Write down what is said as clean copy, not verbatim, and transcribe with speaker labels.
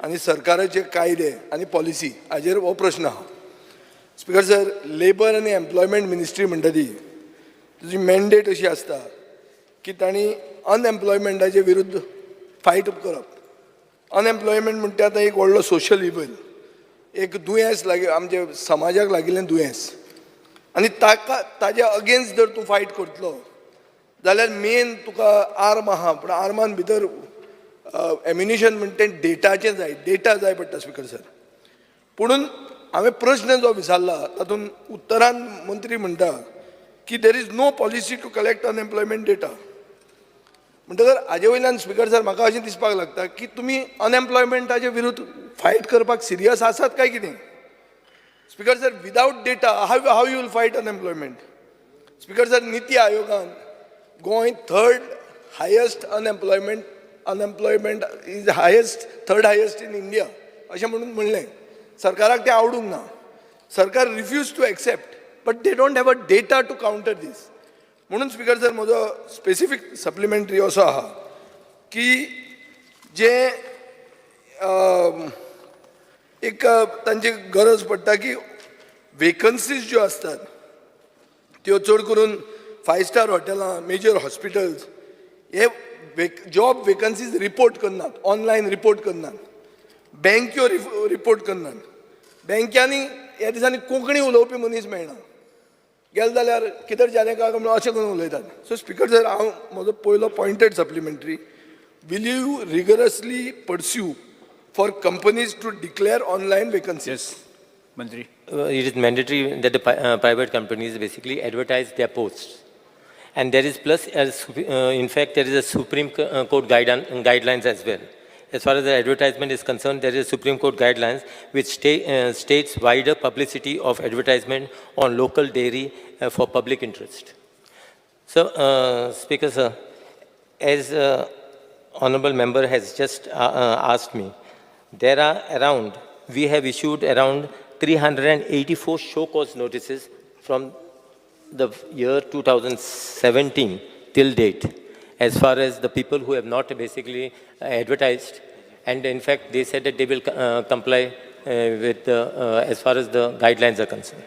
Speaker 1: आनी सरकाराचे कायदे आनी पॉलिसी हाजेर हो प्रश्न आहा. स्पिकर सर, लेबर आनी एम्प्लॉयमेंट मिनिस्ट्री म्हणटा ती तुजी मॅन्डेट अशी आसता की तांणी अनएम्प्लॉयमेंटाचे विरुद्ध फायट करप. अनएम्प्लॉयमेंट म्हणटा आतां एक व्हडलो सोशल इवल, एक दुयेंस लागी आमच्या समाजाक लागिल्लें दुयेंस आनी ताका ताज्या अगेन्स्ट जर तूं फायट करतलो जाल्यार मेन तुका आर्म आहा, पूण आर्मान भितर एम्युनिशन म्हणटा तें डेटाचें जाय, डेटा जाय पडटा स्पिकर सर. पुणून हांवें प्रश्न जो विचारला तातूंत उत्तरान मंत्री म्हणटा की there is no policy to collect unemployment data. म्हणटकर हाजे वयल्यान स्पिकर सर म्हाका अशें दिसपाक लागता की तुमी अनएम्प्लॉयमेंटाचे विरुद्ध फायट करपाक सिरियस आसात काय कितें. Speaker sir, without data how you will fight unemployment? Speaker sir, निती आयोगान Goa third highest unemployment is highest, third highest in India अशें म्हणून म्हणलें. सरकाराक तें आवडूंक ना. सरकार refuse to accept, but they don't have a data to counter this. म्हणून स्पिकर सर, म्हजो स्पेसिफीक सप्लिमेंटरी असो आहा की जे एक तांची गरज पडटा की वेकन्सीज ज्यो आसतात त्यो चड करून फायव स्टार हॉटेलां, मेजर हॉस्पिटल्स हे जॉब वेकन्सीज रिपोर्ट करनात, ऑनलायन रिपोर्ट करनात, बँक्यो रिपोर्ट करनात. बँक्यांनी ह्या दिसांनी कोंकणी उलोवपी मनीस मेळना. गेले जाल्यार किधर जाने का म्हणून अशें करून उलयतात. सो स्पिकर सर, हांव म्हजो पयलो pointed supplementary: will you rigorously pursue for companies to declare online vacancies?
Speaker 2: मंत्री.
Speaker 3: It is mandatory that the private companies basically advertise their posts. And there is plus, in fact, there is a Supreme Court guidelines as well. As far as the advertisement is concerned, there is Supreme Court guidelines which states wider publicity of advertisement on local daily for public interest. So, Speaker sir, as honorable member has just asked me, there are around, we have issued around 384 show cause notices from the year 2017 till date, as far as the people who have not basically advertised, and in fact, they said that they will comply with the, as far as the guidelines are concerned.